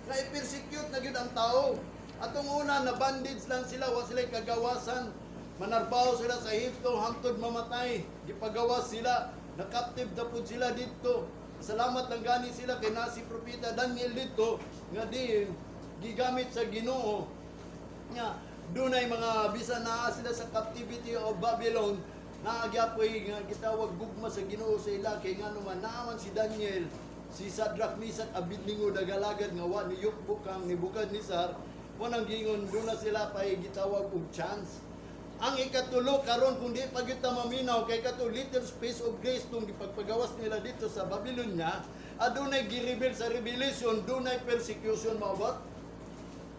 Nga i-persecute na gyud ang tao. Atong una na bondage lang sila, wa sila kagawasan. Manarbaho sila sa Ehipto hangtod mamatay. Gipagawas sila, na-captive na pud sila dito. Salamat lang gani sila kay na si Propeta Daniel dito nga din gigamit sa Ginoo nga dunay mga bisan naa sila sa captivity of Babylon, naa gyapoy nga gitawag gugma sa Ginoo sa ila, kay ngano man naa man si Daniel, si Shadrach, Meshach, Abednego, dagalagad nga wa ni yukbo kang Nebuchadnezzar. Mo nang gingon duna sila pay gitawag og chance. Ang ikatulo karon, kung di pa gyud ta maminaw, kay kato little space of grace tong gipagpagawas nila dito sa Babylonia, adunay gi-reveal sa Revelation, dunay persecution maabot.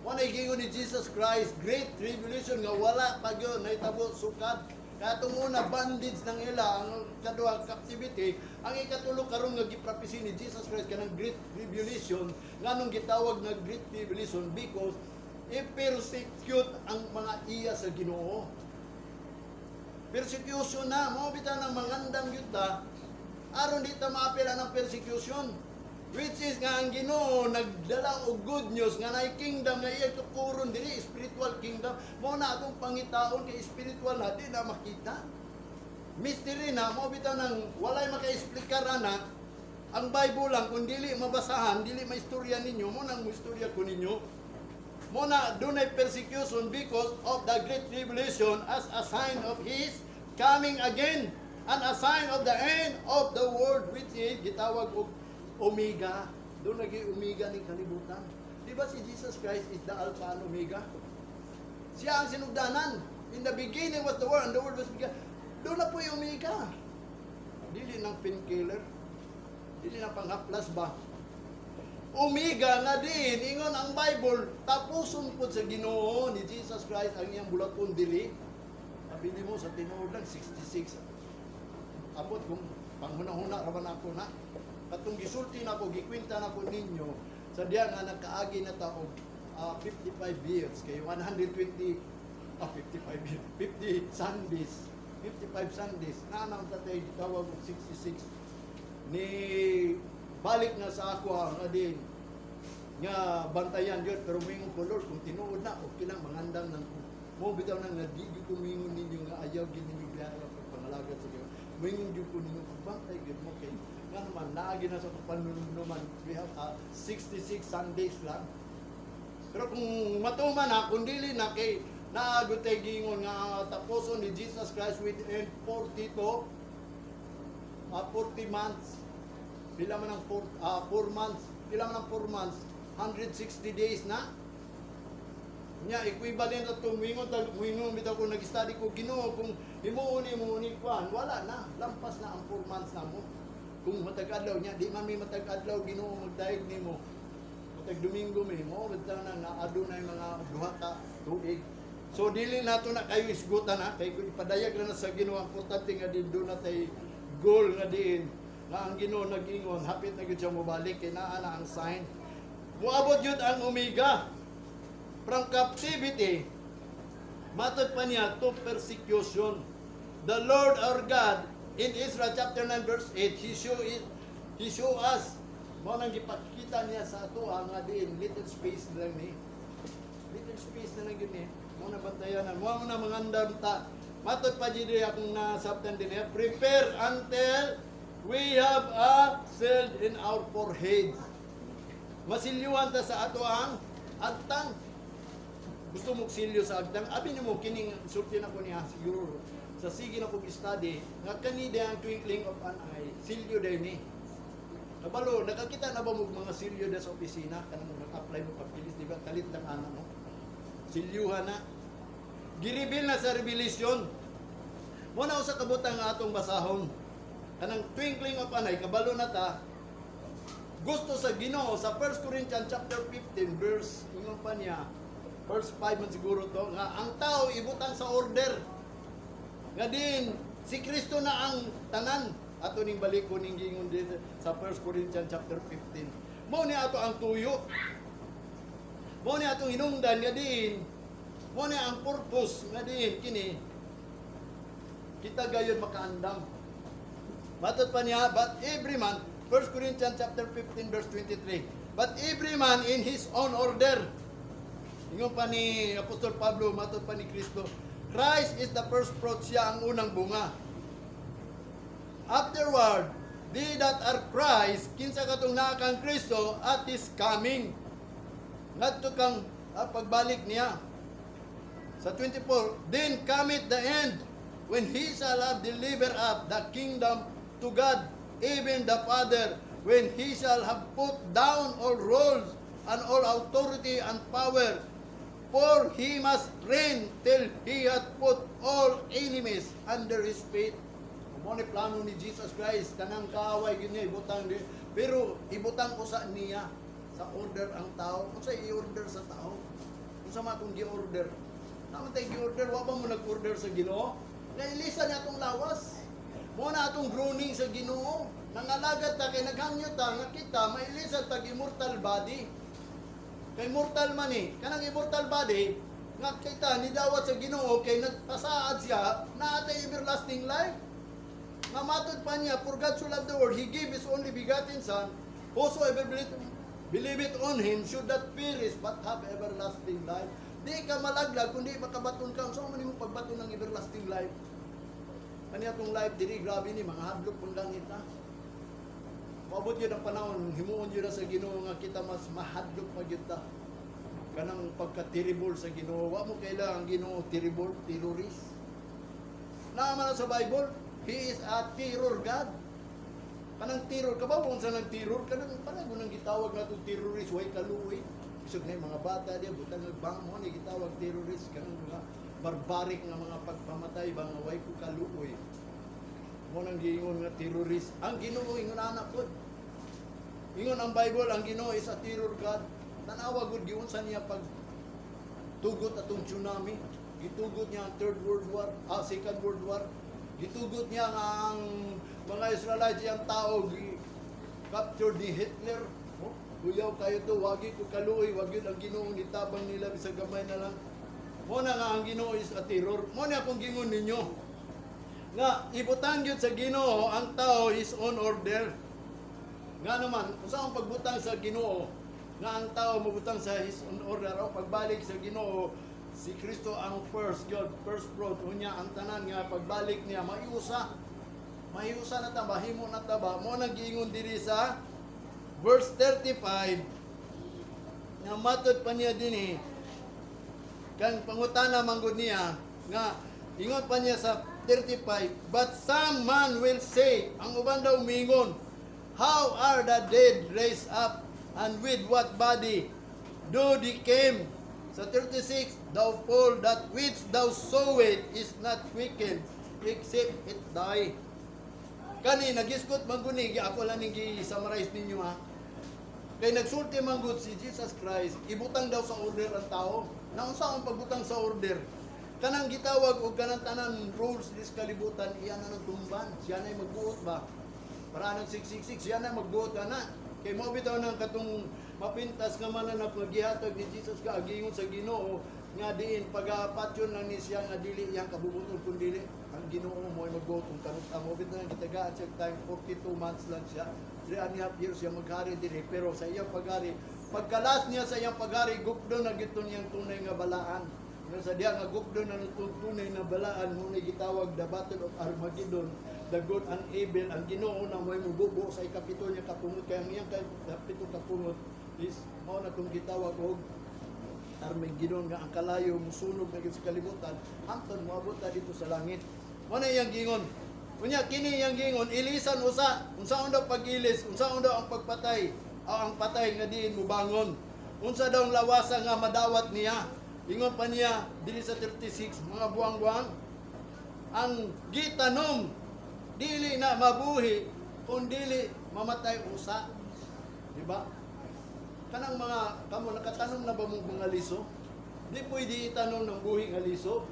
Wala gingon ni Jesus Christ, great tribulation nga wala pa gyud nahitabo sukad. Katong una bondage ng ila, ang kaduha captivity, ang ikatulo karon nga gi-prophesy ni Jesus Christ kanang great tribulation. Nganong gitawag nga great tribulation? Because i-persecute ang mga iya sa Ginoo. Persecution na, mao bitaw nang mangandam gyud ta aron di ta maapil ang persecution. Which is nga ang Ginoo nagdala og good news nga naay kingdom nga iya tukuron diri, spiritual kingdom. Mao na atong pangitaon kay spiritual na, di na makita. Mystery na, mao bitaw nang walay maka-explikar ana. Ang Bible lang kung dili mabasahan, dili maistorya ninyo, mo nang istorya ko ninyo. Mo na dunay persecution because of the great tribulation as a sign of His coming again and a sign of the end of the world, which is gitawag og Omega. Doon naging Omega ng kalibutan. Di ba si Jesus Christ is the Alpha and Omega? Siya ang sinugdanan. In the beginning was the Word, and the Word was begun. Doon na po yung Omega. Dili ng painkiller. Dili na panghaplas ba? Omega nga din, ingon ang Bible, tapuson po sa Ginoo ni Jesus Christ ang iyang bulaton dili. Sabi mo sa tinuod lang 66. Abot kung panghuna-huna ra ba nako na. Katong gisulti nako, gikwenta nako ninyo sa diya nga nakaagi na ta og 55 years kay 120, 55 years, 50 Sundays, 55 Sundays na nang tatay gitawag og 66 ni balik na sa ako nga din nga bantayan yun. Pero mingon ko, "Lord, kung tinuod na, okay lang, mangandam nang ko." Mo bitaw nang nga di gyud ko mingon ninyo nga ayaw gyud ninyo biya pagpangalagad sa Ginoo. Mingon gyud ko ninyo, pagbantay gyud mo, kay nga naman naagi na sa panunumduman, we have 66 Sundays lang. Pero kung matuman na, kung dili na, kay naagot tay gingon nga tapuson ni Jesus Christ within 40 to 40 months. Pila man ang 4 months? Pila man ang 4 months? 160 days na. Nya equivalent at tumingon tag muingon bitaw ko, nag-study ko, "Ginoo, kung himuon nimo ni kwan, wala na, lampas na ang 4 months na mo." Kung matag adlaw niya, di man may matag adlaw Ginoo magdayeg nimo. Matag Domingo may mo bitaw na nga adunay mga 2 ka tuig. So dili nato na kayo isgutan ha, kay kung ipadayag na na sa Ginoo, ang importante nga din do na tay goal nga diin nga ang Ginoo nag-ingon hapit na gyud siya mobalik, kay naa na ang sign. Muabot yun ang Omega from captivity, matod pa niya, to persecution. The Lord our God in Ezra chapter 9 verse 8, he show us, mao nang gipakita niya sa ato nga diin little space lang ni. Little space na lang yun eh. Mao na bantayanan, mao na mangandam ta. Matod pa diri akong nasabtan din eh, prepare until we have a seal in our foreheads. Masilyuhan ta sa ato ang agtang. Gusto mo silyo sa agtang? Abi nimo kining sulti na ko niya siguro. Sa sige na kong study, nga kani ang twinkling of an eye, silyo din ni. Kabalo, nakakita na ba mo mga silyo da sa opisina? Kanang nag-apply mo papilis, di ba? Kalit lang ana mo. Silyuhan na. Gi-reveal na sa Revelation. Mo na usa ka butang nga atong basahon. Kanang twinkling of an eye, kabalo na ta. Gusto sa Ginoo sa 1 Corinthians chapter 15 verse, ingon pa niya, verse 5 man siguro to, nga ang tao ibutang sa order. Nga din si Kristo na ang tanan. Ato ning balik ko ning gingon dito sa 1 Corinthians chapter 15. Mao ni ato ang tuyo. Mao ni atong hinungdan nga din. Mao ni ang purpose nga din kini kita gayon makaandam. Matod pa niya, but every man, 1 Corinthians chapter 15 verse 23. But every man in his own order. Ingon pa ni Apostol Pablo, matod pa ni Kristo, Christ is the first fruit, siya ang unang bunga. Afterward, they that are Christ, kinsa katong naa kang Kristo, at his coming. Ngadto kang pagbalik niya. Sa 24, then cometh the end, when he shall have delivered up the kingdom to God, even the Father, when he shall have put down all rules and all authority and power. For he must reign till he hath put all enemies under his feet. Mao ni plano ni Jesus Christ, kanang kaaway gyud niya ibutang di. Pero ibutang usa niya sa order ang tao. Unsa i-order sa tao? Unsa man atong gi-order? Naman tayo gi-order, wa ba mo nag-order sa Ginoo? Nga ilisan niya atong lawas. Mao na atong groaning sa Ginoo. Nangalagad ta kay naghangyo ta nga kita mailisan tag immortal body. Kay mortal man eh. Kanang immortal body, nga kita nidawat sa Ginoo kay nagpasaad siya na atay everlasting life. Nga matod pa niya, for God so loved the world, He gave His only begotten Son, whosoever believeth on Him should not perish but have everlasting life. Di ka malaglag kundi makabaton ka. Unsa man imong pagbaton ng everlasting life? Kani atong life diri, grabe ni mga hadlok pun langit na. Moabot yun ang panahon, himuon yun na sa Ginoo nga kita mas mahadlok pa gyud ta. Kanang pagka-terrible sa Ginoo. Wa mo kaila ang Ginoo terrible, terrorist. Naa man na sa Bible, He is a terror God. Kanang terror, kabaw kung sa nang terror, kanang parang nang gitawag na itong terrorist, way kaluoy. Isog na yung mga bata diya, butang nagbang mo ni gitawag terrorist, kanang mga barbaric nga mga pagpamatay ba nga way ko kaluoy. Mo nang giingon nga terrorist. Ang Ginoo ingon ana pod. Ingon ang Bible, ang Ginoo is a terror God. Tanawa gud giunsa niya pag tugot atong tsunami. Gitugot niya ang Third World War, Second World War. Gitugot niya nga ang mga Israelites, iyang tao, captured ni Hitler. Oh, kuyaw kayo to, wagi ko kaluoy, wagi ang Ginoo nitabang nila bisag gamay na lang. Mo na nga ang Ginoo is a terror. Mo na akong gingon ninyo. Nga ibutang gyud sa Ginoo ang tao his own order. Nga naman, kung saan ang pagbutang sa Ginoo, nga ang tao mabutang sa his own order o pagbalik sa Ginoo, si Kristo ang first God, first fruit, unya ang tanan nga pagbalik niya maiusa. Maiusa na ta, mahimo na ta ba? Mo nang giingon diri sa verse 35 nga matod pa niya dinhi kang pangutana manggod niya nga ingon pa niya sa 35, "But some man will say," ang uban daw mingon, "How are the dead raised up, and with what body do they came?" Sa 36, "Thou fool, that which thou sowest is not quickened except it die." Kani nagisgot man guni, ako lang ning gi-summarize ninyo ha. Kay nagsulti man gud si Jesus Christ, ibutang daw sa order ang tao. Naunsa ang pagbutang sa order? Kanang gitawag og kanang tanan rules dis kalibutan, iya na ng tumban. Siya na magbuot ba? Para ng 666, siya na magbuot ana. Kay mo bitaw nang katong mapintas nga mananap nga gihatag ni Jesus ka agingon sa Ginoo nga diin pagapatyon lang ni siya nga dili iyang kabubuton kun dili ang Ginoo mo ay magbuot kung kanus mo bitaw nang gitagaan siya time, 42 months lang siya, 3.5 years siya maghari diri. Pero sa iyang paghari, pagkalas niya sa iyang paghari, gupdo na gito niyang tunay nga balaan nga sa diya nga gupdo na tunay na balaan mo ni gitawag the Battle of Armageddon, the good and evil. Ang Ginoo na mo'y mububo sa ikapito niya kapungot, kay ang iyang kapito kapungot is mao na tong gitawag og Armageddon, nga ang kalayo musunog na gyud sa kalibutan hangtod moabot ta dito sa langit. Mo na iyang gingon. Unya kini iyang gingon, ilisan usa. Unsaon daw pag-ilis? Unsaon daw ang pagpatay o ang patay nga diin mubangon? Unsa daw ang lawasa nga madawat niya? Ingon pa niya diri sa 36, "Mga buang-buang, ang gitanom dili na mabuhi kung dili mamatay usa." Di ba? Kanang mga kamo, nakatanom na ba mong mga liso? Di pwede itanom ng buhi nga liso.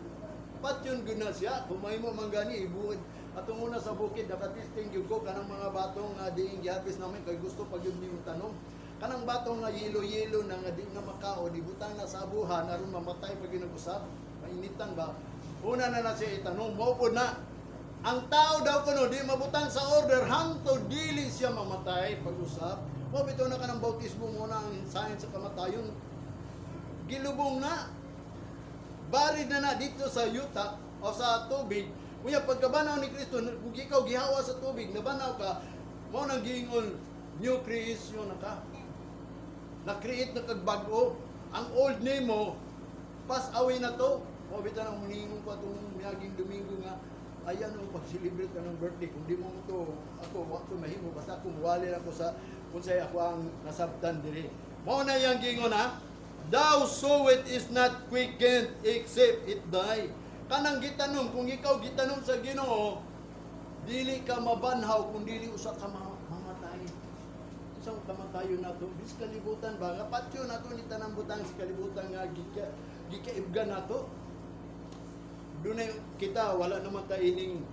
Patyon gyud na siya. Kung may mo man gani ibuhid. Atong una sa bukid, nakatesting gyud ko kanang mga batong nga diing giharvest namin kay gusto pag yun yung tanom. Kanang batong nga yelo-yelo na nga di na makaon, ibutang na sa abuhan aron mamatay pag yun nag-usab. Mainitan ba? Una na na siya itanom, mao pod na. Ang tao daw kuno di mabutang sa order hangtod dili siya mamatay pag-usap. Mao bitaw na kanang bautismo mo na ang sign sa kamatayon. Gilubong na. Buried na na dito sa yuta o sa tubig. Unya pagkabanaw ni Kristo, kung ikaw gihawa sa tubig, nabanaw ka, mao nang giingon new creation na ka. Na-create na kag bag-o. Ang old name mo, pass away na to. Mao bitaw nang muningon ko atong miaging Domingo nga ayan ang pag-celebrate ka ng birthday. Kung di mo to, ako, wa ko mahimo. Basta kung wali ako sa, kung sa'y ako ang nasabtan diri. Mao na yang gingon ha. Thou sowest is not quickened except it die. Kanang gitanom, kung ikaw gitanom sa Ginoo, dili ka mabanhaw kung dili usa ka mamatay. Isang kamatayon nato, bis kalibutan ba nga patyo nato ni tanang butang sa kalibutan nga gikaibgan nato. Dunay kita wala naman ta ining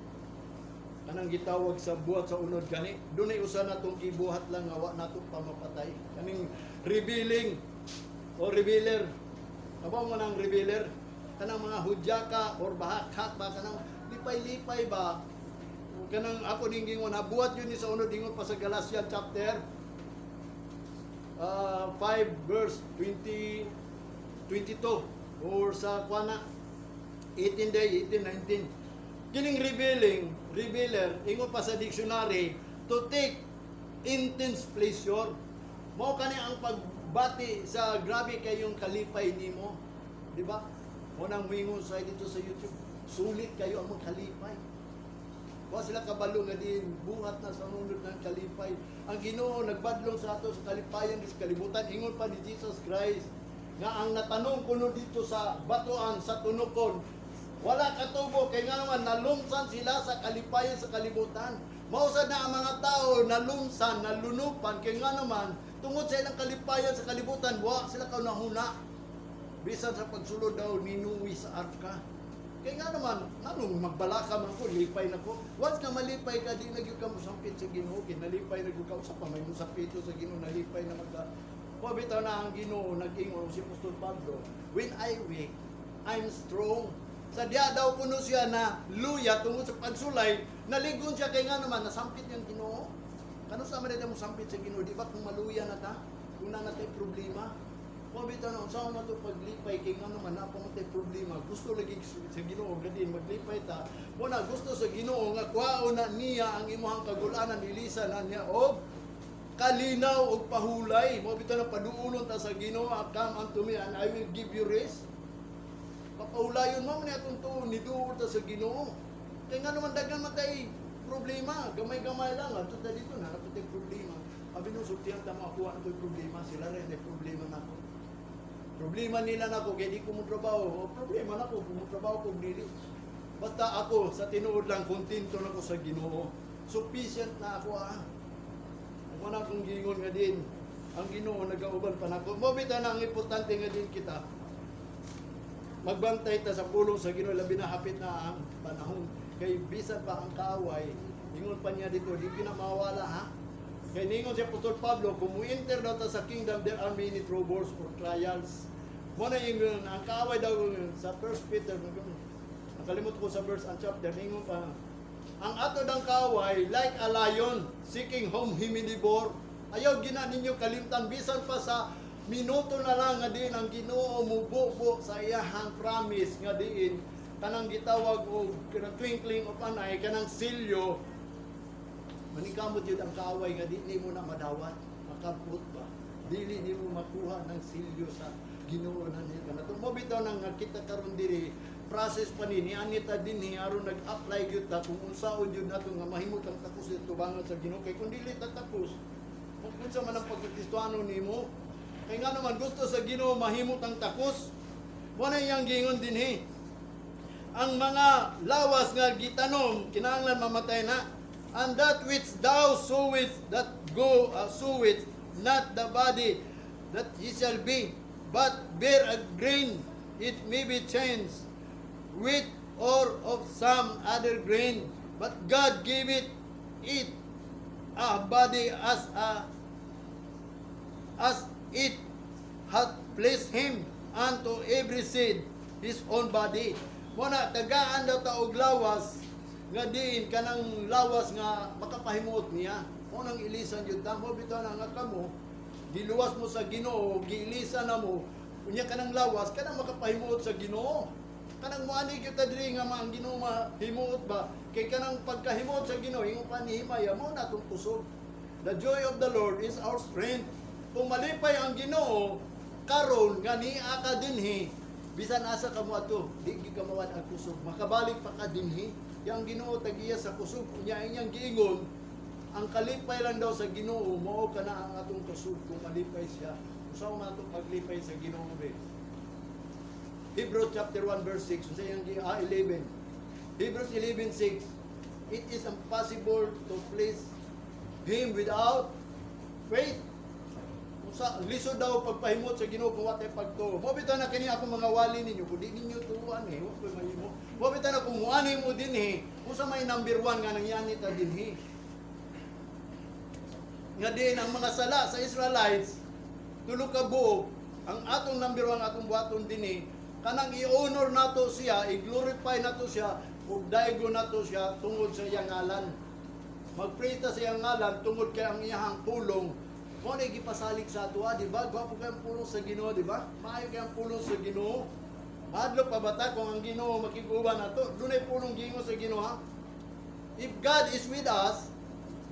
kanang gitawag sa buhat sa unod gani. Dunay usa natong gibuhat lang nga wa nato pamapatay. Kaning revealing o revealer. Kabaw mo nang revealer? Kanang mga hudyaka or bahakak ba, kanang lipay-lipay ba, kanang ako ning gingon buhat yun ni sa unod, ingon pa sa Galatians chapter 5 verse 20 22 or sa kuana 18 day 18 19. Kining revealing, revealer, ingon pa sa dictionary, to take intense pleasure. Mao kani ang pagbati sa grabe kayong kalipay nimo, di ba? Mo nang moingon sa dito sa YouTube, sulit kayo ang mga kalipay. Wa sila kabalo nga din buhat na sa unod ng kalipay. Ang Ginoo nagbadlong sa ato sa kalipayan sa kalibutan. Ingon pa ni Jesus Christ nga ang natanong kuno dito sa batuan sa tunukon wala katubo kay nga naman nalumsan sila sa kalipayan sa kalibutan. Mao sad na ang mga tao nalumsan, nalunupan kay nga naman tungod sa ilang kalipayan sa kalibutan, wa sila kaunahuna. Bisan sa pagsulod daw ni Noe sa arka. Kaya nga naman, anong magbalaka man ko, lipay na ko. Once nga malipay ka, di na gyud ka mosampit sa Ginoo. Kay nalipay na gyud ka, usa pa may mosapito sa Ginoo, nalipay na magka. Wa bitaw na ang Ginoo nag-ingon si Apostol Pablo, "When I weak, I'm strong." Sa diya daw kuno siya na luya tungod sa pagsulay, naligon siya kay nga naman nasampit niyang Ginoo. Kano sa man mo sampit sa Ginoo, di ba kung maluya na ta, kung na natay problema? Wa bitaw na unsa man to paglipay kay nga naman naa pa man tay problema. Gusto lagi sa Ginoo nga din maglipay ta. Mo na gusto sa Ginoo nga kuhaon na niya ang imong kagulanan, ilisan na niya og kalinaw og pahulay. Mo bitaw na paduulon ta sa Ginoo, "Come unto me and I will give you rest." Papahulayon mo man atong tuon ni duol ta sa Ginoo. Kay nga naman daghan man tay problema, gamay-gamay lang adto ta dito na tay problema. Abi no sultihan ta makuha na to'y problema, sila rin may problema na ako. Problema nila nako kay di ko mo trabaho. O, problema nako kung mo trabaho ko dili. Basta ako sa tinuod lang kontento na ko sa Ginoo. Sufficient na ako ah. Ako na akong giingon nga din ang Ginoo nagauban pa nako. Mo bitaw na ang importante nga din kita magbantay ta sa pulong sa Ginoo, labi na hapit na ang panahon kay bisan pa ang kaaway, ingon pa niya dito, di pinamawala ha. Kay ningon si Apostol Pablo, kung mo-enter daw ta sa kingdom, there are many troubles or trials. Mo na yung ang kaaway daw sa First Peter, nakalimot ko sa verse and chapter, ningon pa ang ato dang kaaway like a lion seeking whom he may devour. Ayaw gina ninyo kalimtan bisan pa sa minuto na lang nga diin ang Ginoo mububo sa iyahang promise nga diin kanang gitawag og kanang twinkling of an eye, kanang silyo, manikamot yun ang kaaway nga di nimo na madawat, makabot ba, dili nimo makuha ng silyo sa Ginoo na niya kanato. Mo bitaw nang nga kita karon diri process pa ni anita dinhi aron nag-apply gyud ta kung unsaon gyud nato nga mahimo tang takos sa tubangan sa Ginoo, kay kung dili ta takos, kung unsa man ang pagkristohano nimo? Kay nga naman gusto sa Ginoo mahimo tang takos. Mo na iyang giingon dinhi, ang mga lawas nga gitanom kinahanglan mamatay na. And that which thou sowest, that go sowest not the body, that he shall be, but bear a grain, it may be changed wheat or of some other grain, but God gave it a body as it hath pleased him, and to every seed his own body. Mo na tagaan daw ta og lawas nga diin kanang lawas nga makapahimuot niya. Mao nang ilisan jud ta mo bitaw na nga kamo giluwas mo sa Ginoo, giilisan na mo. Unya kanang lawas kanang makapahimuot sa Ginoo. Kanang moani gyud ta diri nga ang Ginoo mahimuot ba kay kanang pagkahimuot sa Ginoo, ingon pa ni Nehemiah, mao na atong kusog. The joy of the Lord is our strength. Kung malipay ang Ginoo karon nga niya ka dinhi, bisan asa ka mo ato, di gyud ka mawad ang kusog. Makabalik pa ka dinhi. Yang Ginoo tagiya sa kusog. Unya inyang giingon, ang kalipay lang daw sa Ginoo mao kana ang atong kusog kung malipay siya. Usa man atong paglipay sa Ginoo be. Hebrews chapter 1 verse 6, unsa iyang 11. Hebrews 11:6. It is impossible to please Him without faith. Usa lisod daw pagpahimot sa Ginoo kung watay pagtuo. Mo bitaw na kini akong mga wali ninyo kung di ninyo tuoan eh, wa koy mahimo. Mo bitaw na kung muani mo dinhi, unsa may number 1 nga nangyani ta dinhi? Nga diin ang mga sala sa Israelites, tulo ka buok, ang atong number 1 atong buhaton dinhi, kanang i-honor nato siya, i-glorify nato siya, ug daygo nato siya tungod sa iyang ngalan. Mag-pray ta sa iyang ngalan tungod kay ang iyang pulong mao na gipasalig sa ato, di ba? Gwapo kay ang pulong sa Ginoo, di ba? Maayo kay ang pulong sa Ginoo. Mahadlok pa ba ta kung ang Ginoo makiguban nato? Dunay pulong giingon sa Ginoo, ha? If God is with us,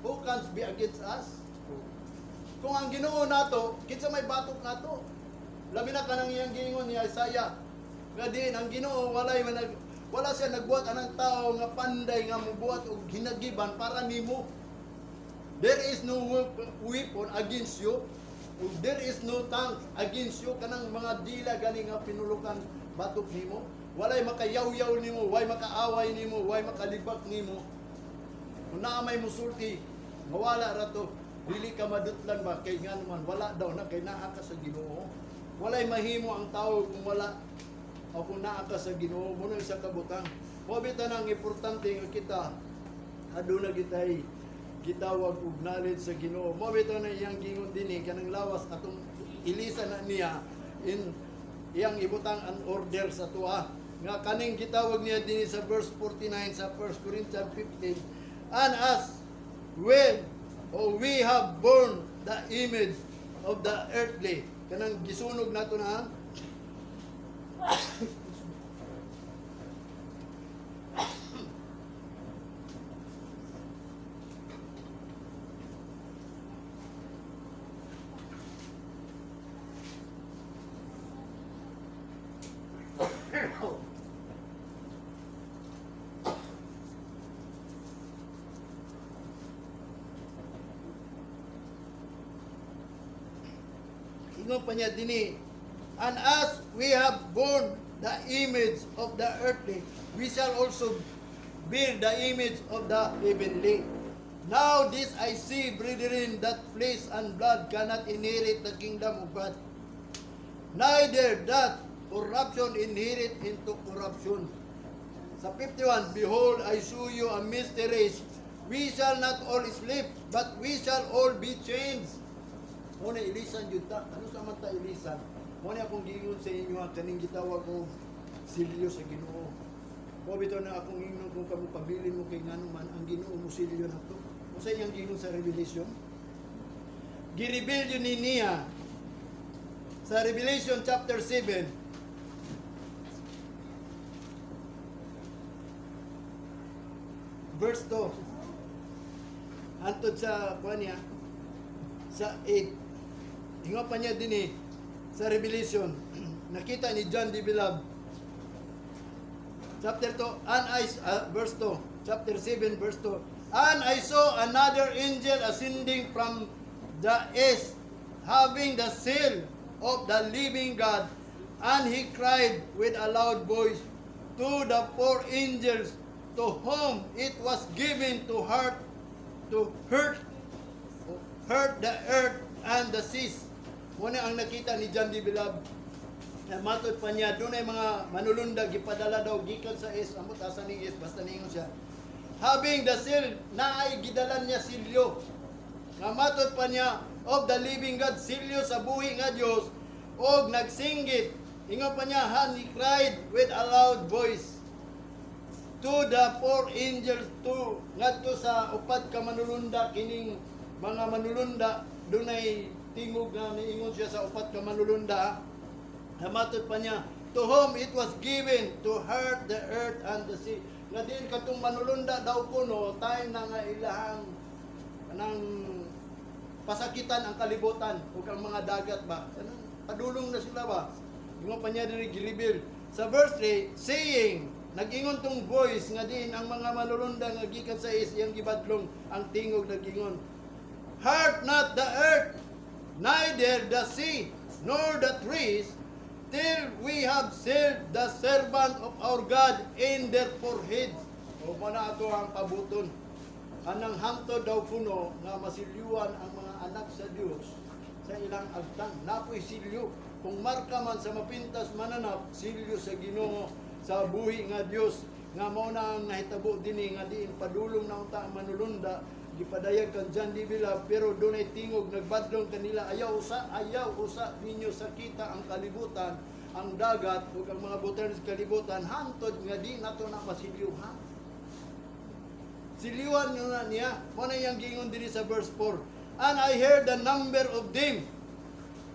who can be against us? Kung ang Ginoo nato, kinsa may batok nato? Labi na kanang iyang giingon ni Isaiah. Nga diin ang Ginoo walay man wala siya nagbuhat anang tao nga panday nga mubuhat og hinagiban para nimo. There is no weapon against you. Ug there is no tank against you, kanang mga dila gani nga pinulukan batok nimo. Walay makayawyaw nimo, way makaaway nimo, way makalibak nimo. Kung naa may musulti, nga wala ra to, dili ka madutlan ba kay nga naman wala daw na kay naa ka sa Ginoo. Walay mahimo ang tao kung wala o kung naa ka sa Ginoo. Mao sa kabutang. Mao bitaw nang importante nga kita aduna kitay gitawag og knowledge sa Ginoo. Mao bitaw na iyang gingon dinhi, kanang lawas atong ilisa na niya in iyang ibutang an order sa tuwa. Nga kaning gitawag niya dinhi sa verse 49 sa 1 Corinthians 15, and as when oh, we have borne the image of the earthly, kanang gisunog nato na. Ingon pa niya dinhi, and as we have borne the image of the earthly, we shall also bear the image of the heavenly. Now this I say, brethren, that flesh and blood cannot inherit the kingdom of God, neither that corruption inherit into corruption. Sa 51, behold, I show you a mystery. We shall not all sleep, but we shall all be changed. Muna ilisan jud ta. Ano sa man ta ilisan? Mo ni akong giingon sa inyo ang kaning gitawag og silyo sa Ginoo. Mo bitaw na akong ingnon kung kamo pabilin mo kay ngano man ang Ginoo mo silyo nato. Unsa iyang giingon sa Revelation? Gi-reveal yun ni niya sa Revelation chapter 7, verse 2 hantod sa kuan niya sa 8. Ingon pa niya din eh, sa Revelation, nakita ni John the Beloved, chapter 2 and I verse 2, chapter 7 verse 2, "And I saw another angel ascending from the east, having the seal of the living God, and he cried with a loud voice to the four angels to whom it was given to hurt the earth and the seas." Muna ang nakita ni John the Beloved. Na matod pa niya, doon ay mga manulunda, gipadala daw, gikan sa east, amot asa ni east, basta ningon siya. Having the seal, na ay gidalan niya silyo. Nga matod pa niya, of the living God, silyo sa buhi nga Dios, og nagsinggit. Ingon pa niya, and he cried with a loud voice to the four angels to ngadto sa upat ka manulunda kining Mga manulunda, dunay tingog nga niingon siya sa upat ka manulunda. Hamatod pa niya, "To whom it was given to hurt the earth and the sea." Nga din katong manulunda daw kuno, time na nga ilahang nang pasakitan ang kalibutan ug ang mga dagat ba. Kanang padulong na sila ba. Ingon pa niya diri, gi-reveal. Sa verse 3, saying, nag-ingon tong voice nga din ang mga manulunda nga gikan sa east iyang gibadlong ang tingog nag-ingon, "Hurt not the earth, neither the sea, nor the trees, till we have sealed the servant of our God in their foreheads." O mao na ato ang pabuton. Anang hantod daw kuno nga masilyuan ang mga anak sa Dios sa ilang agtang. Napoy silyo. Kung marka man sa mapintas mananap, silyo sa Ginoo, sa buhi nga Dios nga mao na ang nahitabo dinhi nga diin padulong na unta ang manulunda gipadayag kan John D. Villa, pero dunay tingog nagbadlong kanila, "Ayaw usa, ayaw usa ninyo sakita ang kalibutan, ang dagat ug ang mga butang sa kalibutan hantod nga di nato na masilyuhan." Silyuhan nyo na niya. Mao na iyang giingon diri sa verse 4, "And I heard the number of them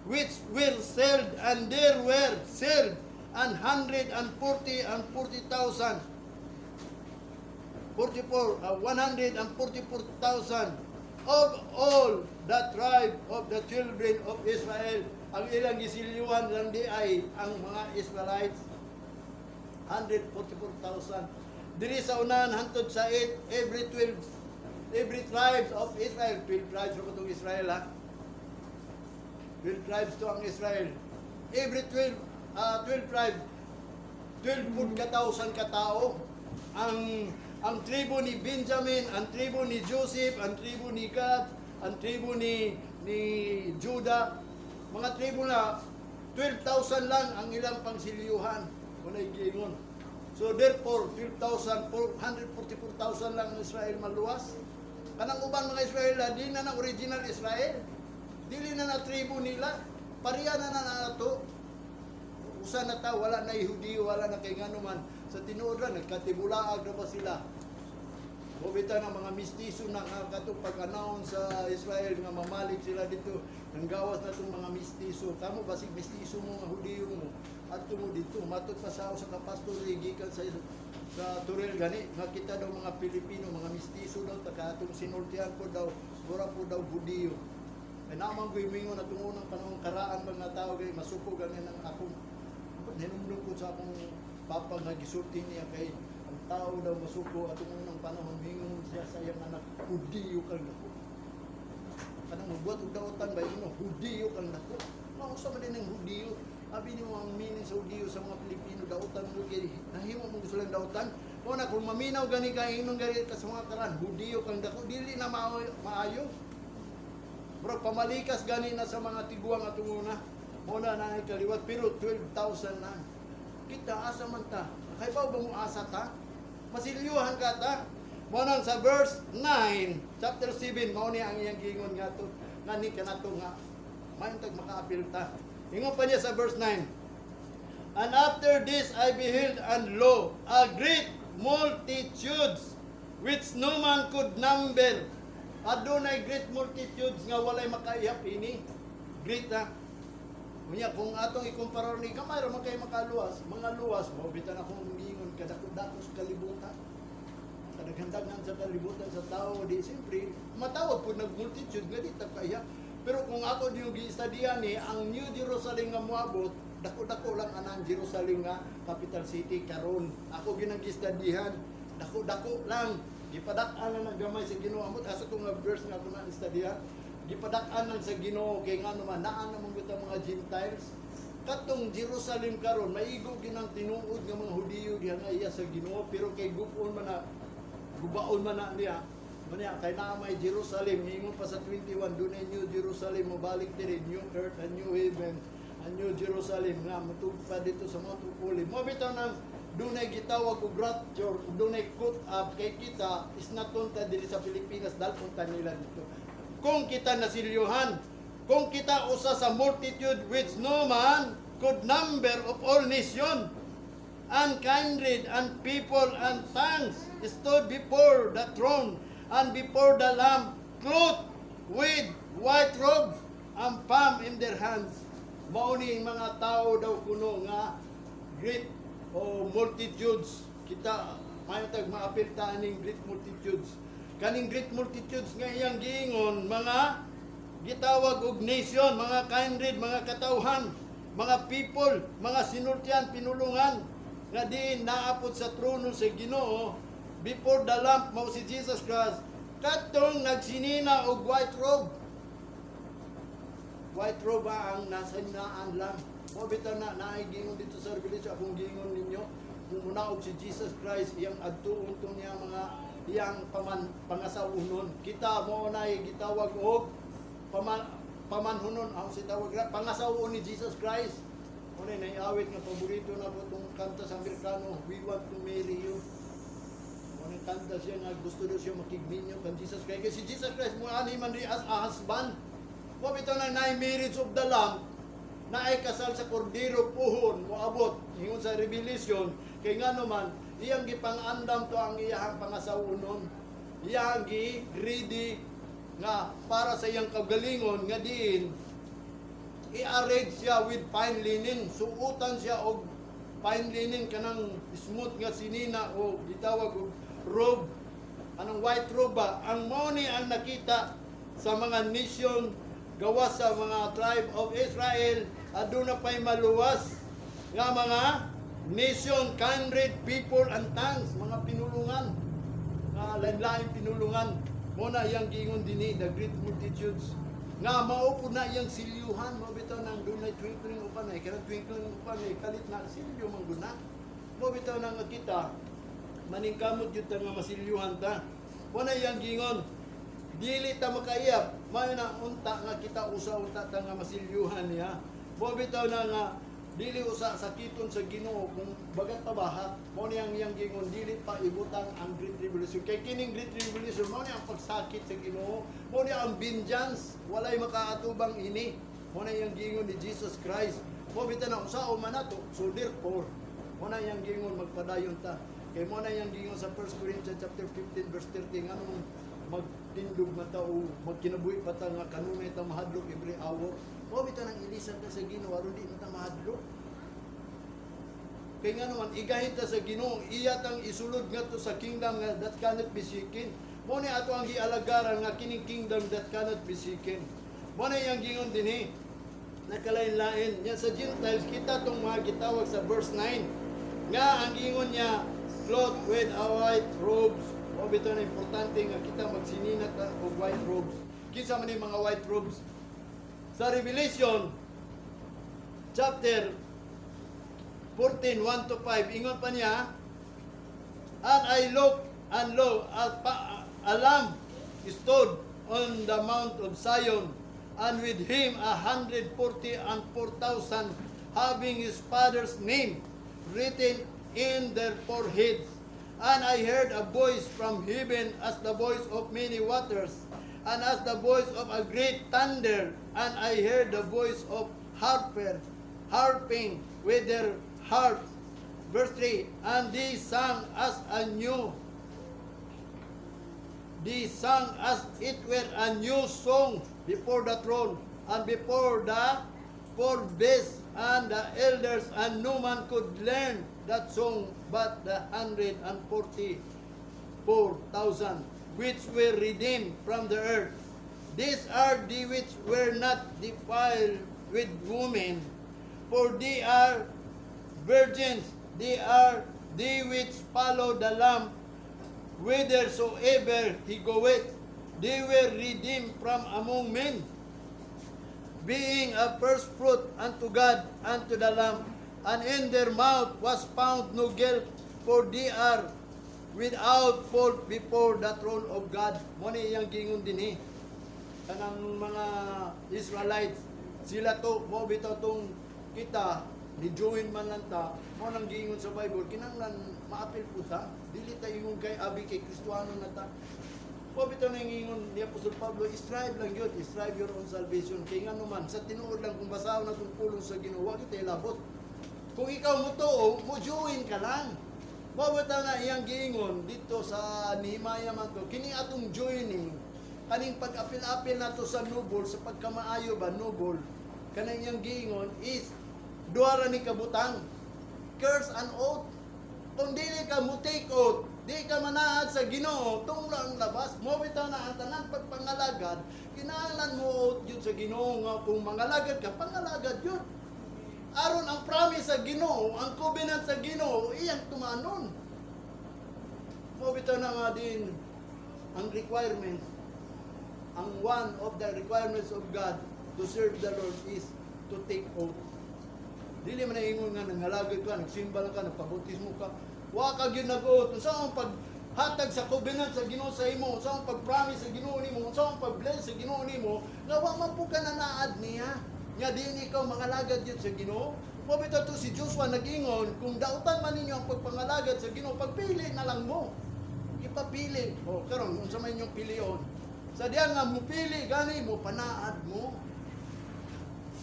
which were sealed, and there were sealed 144,000." 44, 144,000 of all the tribe of the children of Israel. Ang ilang gisilyuhan lang di ay ang mga Israelites. 144,000. Diri sa unahan hantod sa 8, every 12, every tribes of Israel, 12 tribes ra itong Israel ha. 12 tribes to ang Israel. Every 12 tribe, 12 pud ka thousand ka tao. Ang tribo ni Benjamin, ang tribo ni Joseph, ang tribo ni Gad, ang tribo ni Judah, mga tribo na 12,000 lang ang ilang pangsilyuhan. Kunay giingon. So therefore, 12,000, 144,000 lang ang Israel maluwas. Kanang uban mga Israel, di na na original Israel. Dili na na tribo nila. Pareha na na nato. Usa na ta, wala na Hudiyo, wala na kay ngano man. Sa tinuod ra, nagkatibulaag na ba sila? Bobita ng mga mistiso na nga katong pag-announce sa Israel nga mamalig sila dito. Nanggawas na itong mga mistiso. Kamo basig mistiso mo nga Hudiyo mo. Adto mo dito. Matod pa sa sa kapastor gikan sa Turel gani nga kita daw mga Pilipino mga mistiso daw ta katong sinultihan ko daw mura po daw Hudiyo. Ay naman ko mingon atong unang panahon karaan mga tao kay masuko gani ng akong hinumdum ko sa akong papa nga gisulti niya kay ang tao daw masuko atong unang panahon, mingon siya sa iyang anak, "Hudiyo kang dako." Kanang magbuhat og dautan ba ino, "Hudiyo kang dako." Mausa man din ang Hudiyo. Abi nimo ang meaning sa Hudiyo sa mga Pilipino, dautan mo kay nahimo mo gusto lang dautan. Mao na kung maminaw gani ka ingnon gani ka sa mga karan, "Hudiyo kang dako," dili na maayo. Maayo. Bro, pamalikas gani na sa mga tiguang atong una. Mao na na kaliwat pero 12,000 na. Kita asa man ta? Nakaibaw ba mo asa ta? Masilyuhan ka ta? Mao nang sa verse 9, chapter 7, mao ni ang iyang giingon nga to, nga ni kanato nga maayong tag makaapil ta. Ingon pa niya sa verse 9, "And after this I beheld, and lo, a great multitudes which no man could number." Adunay great multitudes nga walay makaihap ini. Great ha. Unya kung atong ikumpara ni gamay ra man kay makaluwas, mga luwas mao bitan akong giingon kadako-dako sa kalibutan. Kadaghan-daghan sa kalibutan sa tao di siyempre matawag pud nag multitude nga di ta kaya. Pero kung ako di yung gi-study ni ang New Jerusalem nga moabot, dako-dako lang anang Jerusalem nga capital city karon. Ako ginang gi-studyhan, dako-dako lang. Gipadak-an lang ng gamay sa Ginoo. Amot asa ko nga verse nga ako na studyhan. Gipadak-an lang sa Ginoo kay ngano man naa namang gyud ang mga Gentiles. Katong Jerusalem karon maigo ginang tinuod nga mga Hudiyo diha nga iya sa Ginoo, pero kay gupon man na gubaon man na niya. Manya kay naa may Jerusalem, ingon pa sa 21, dunay New Jerusalem mobalik diri, new earth and new heaven and new Jerusalem nga motugpa dito sa Mount of Olives. Mo bitaw nang dunay gitawag og rapture, ug dunay cut up kay kita is natunta diri sa Pilipinas, dalpon ta nila dito. Kung kita nasilyuhan, kung kita usa sa multitude which no man could number, of all nation and kindred and people and tongues, stood before the throne and before the Lamb, clothed With white robes and palm in their hands. Mao ni mga tao daw kuno nga great o multitudes. Kita mayo tag maapil ta aning great multitudes. Kaning great multitudes nga iyang giingon, mga gitawag og nation, mga kindred, mga katawhan, mga people, mga sinultian, pinulungan nga diin naapod sa trono sa Ginoo before the Lamb, mao si Jesus Christ, katong nagsinina og white robe. White robe ba ang nasa naan lang. Mo bitaw na naay gingon dito sa Revelation, akong gingon ninyo, kung munaog si Jesus Christ, iyang adtuon tong niya mga iyang paman pangasawunon. Kita mo na gitawag og pamanhunon ang si tawag na pangasawon ni Jesus Christ. Mo na naiawit nga paborito na po itong kanta sa Amerikano, "We Want to Marry You." Mo na kanta siya nga gusto daw siya makigminyo kan Jesus Christ. Kasi si Jesus Christ mo ani man ri as a husband. Mo bitaw na naay marriage of the Lamb, naay kasal sa kordero puhon moabot ingon sa Revelation, kay ngano man iyang gipangandam to ang iyang pangasawunon, iyang gi ready nga para sa iyang kaugalingon nga diin i-arrange siya with fine linen, suotan siya og fine linen, kanang smooth nga sinina o gitawag og robe, anong white robe ba. Ang mao ni ang nakita sa mga nation gawas sa mga tribe of Israel. Aduna pay maluwas nga mga nation, kindred, people and tongues, mga pinulungan nga lain-laing pinulungan. Mo na iyang giingon dinhi, the great multitudes nga mao pud na iyang silyuhan. Mo bitaw nang dunay twinkling upan ay kanang twinkling upan ay kalit na silyo man gud na. Mo bitaw na nga kita maningkamot gyud ta nga masilyuhan ta. Mo na iyang giingon, dili ta makaiyap. Mayo na unta nga kita usa unta ta nga masilyuhan niya. Mo bitaw na nga dili usa sakiton sa Ginoo kung bagat pabaha. Mo niyang iyang giingon, dili pa ibutang ang Great Tribulation, kay kining Great Tribulation mo niya ang pagsakit sa Ginoo, mo niya ang vengeance, walay makaatubang ini. Mo na iyang giingon ni Jesus Christ. Mo bitaw na usa man nato. So therefore, mo na iyang giingon, magpadayon ta, kay mo na iyang giingon sa 1 Corinthians chapter 15 verse 30, nganong magtindog man ta o magkinabuhi pa ta nga kanunay ta mahadlok every hour? Mo bitaw nang ilisan ta sa Ginoo aron di na ta mahadlok. Kay nga naman, igahin ta sa Ginoo, iya tang isulod ngadto sa kingdom nga that cannot be shaken. Mo ni ato ang gialagaran nga kining kingdom that cannot be shaken. Mo na iyang gingon dinhi. Nakalain-lain. Yan sa Gentiles, kita tong mga gitawag sa verse 9. Nga ang gingon niya, clothed with a white robes. Mo bitaw na importante nga kita magsinina ta og white robes. Kinsa man yung mga white robes? Sa Revelation chapter 14, 1 to 5, ingon pa niya, "And I look, and lo, a lamb stood on the Mount of Zion, and with him 144,000, having his Father's name written in their foreheads. And I heard a voice from heaven as the voice of many waters, and as the voice of a great thunder, and I heard the voice of harper, harping with their harps." Verse 3, "And they sang as it were a new song before the throne and before the four beasts and the elders, and no man could learn that song but the 144,000 which were redeemed from the earth. These are the which were not defiled with women, for they are virgins. They are they which follow the Lamb whithersoever he goeth. They were redeemed from among men, being a first fruit unto God and to the Lamb. And in their mouth was found no guilt, for they are without fault before the throne of God." Mo ni iyang gingon dinhi. Kanang mga Israelites, sila to, mo bitaw tong kita, ni join man lang ta, mo nang giingon sa Bible, kinanglan maapil po ta, dili ta ingon kay abi kay Kristohano na ta. Mo bitaw nang ingon ni Apostol Pablo, strive lang yun, strive your own salvation. Kay nga naman, sa tinuod lang, kung basahon na itong pulong sa Ginoo, wa kita ilabot. Kung ikaw mo to, mo join ka lang. Mo bitaw na iyang giingon dito sa Nehemiah man to, kini atong joining, Kaning pag-apil-apil nato sa noble, sa pagkamaayo ba, noble, kanang iyang giingon is duha ra ni kabutang. Curse and oath. Kung dili ka mo take oath, di ka manaad sa Ginoo, tunglo ang labas. Mo bitaw na ang tanan pagpangalagad, kinahanglan mo oath yun sa Ginoo nga kung mangalagad ka, pangalagad yun. Aron ang promise sa Ginoo, ang covenant sa Ginoo, iyang tumanon. Mo bitaw na nga din ang requirements, ang one of the requirements of God to serve the Lord is to take oath. Dili man na ingon nga nangalagad ka, nagsimba lang ka, nagpabautismo ka. Wa ka gyud nag-oath. Unsa ang paghatag sa covenant sa Ginoo sa imo, unsa ang pag-promise sa Ginoo nimo, unsa ang pag-bless sa Ginoo nimo, nga wa man po ka nanaad niya. Nga din ikaw mangalagad yun sa Ginoo. Mo bitaw to si Joshua nag-ingon, kung dautan man ninyo ang pagpangalagad sa Ginoo, pagpili na lang mo. Ipapili. O karon unsa man inyong pilion? Sa diya nga mupili gani mo, panaad mo.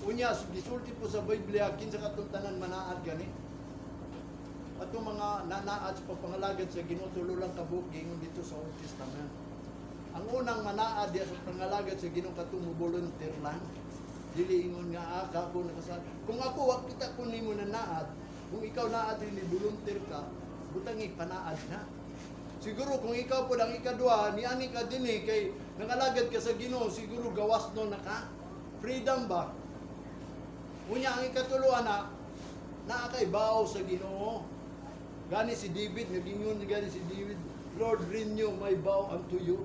Unya, gisulti po sa Biblia, kinsa katong tanan manaad gani? Atong mga nanaad sa pagpangalagad sa Ginoo, tulo lang kabuok giingon dito sa Old Testament. Ang unang manaad diya sa pangalagad sa Ginoo, katong mo volunteer lang. Dili ingon nga aka ko nakasal. Kung ako wa kita ko nimo nanaad, kung ikaw naad ni volunteer ka, butang panaad na. Siguro kung ikaw po ang ikaduha, niani ka din eh, kay nangalagad ka sa Ginoo, siguro gawas no na ka. Freedom ba? Unya ang ikatulo ana, naa kay vow sa Ginoo. Gani si David, nagingon gani si David, "Lord, renew my vow unto you."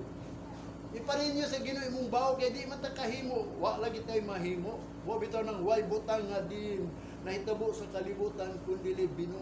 Ipa-renew sa Ginoo imong vow kay di man ta kahimo, wa lagi tay mahimo. Wa bitaw nang way butang nga din nahitabo sa kalibutan kun dili binuhat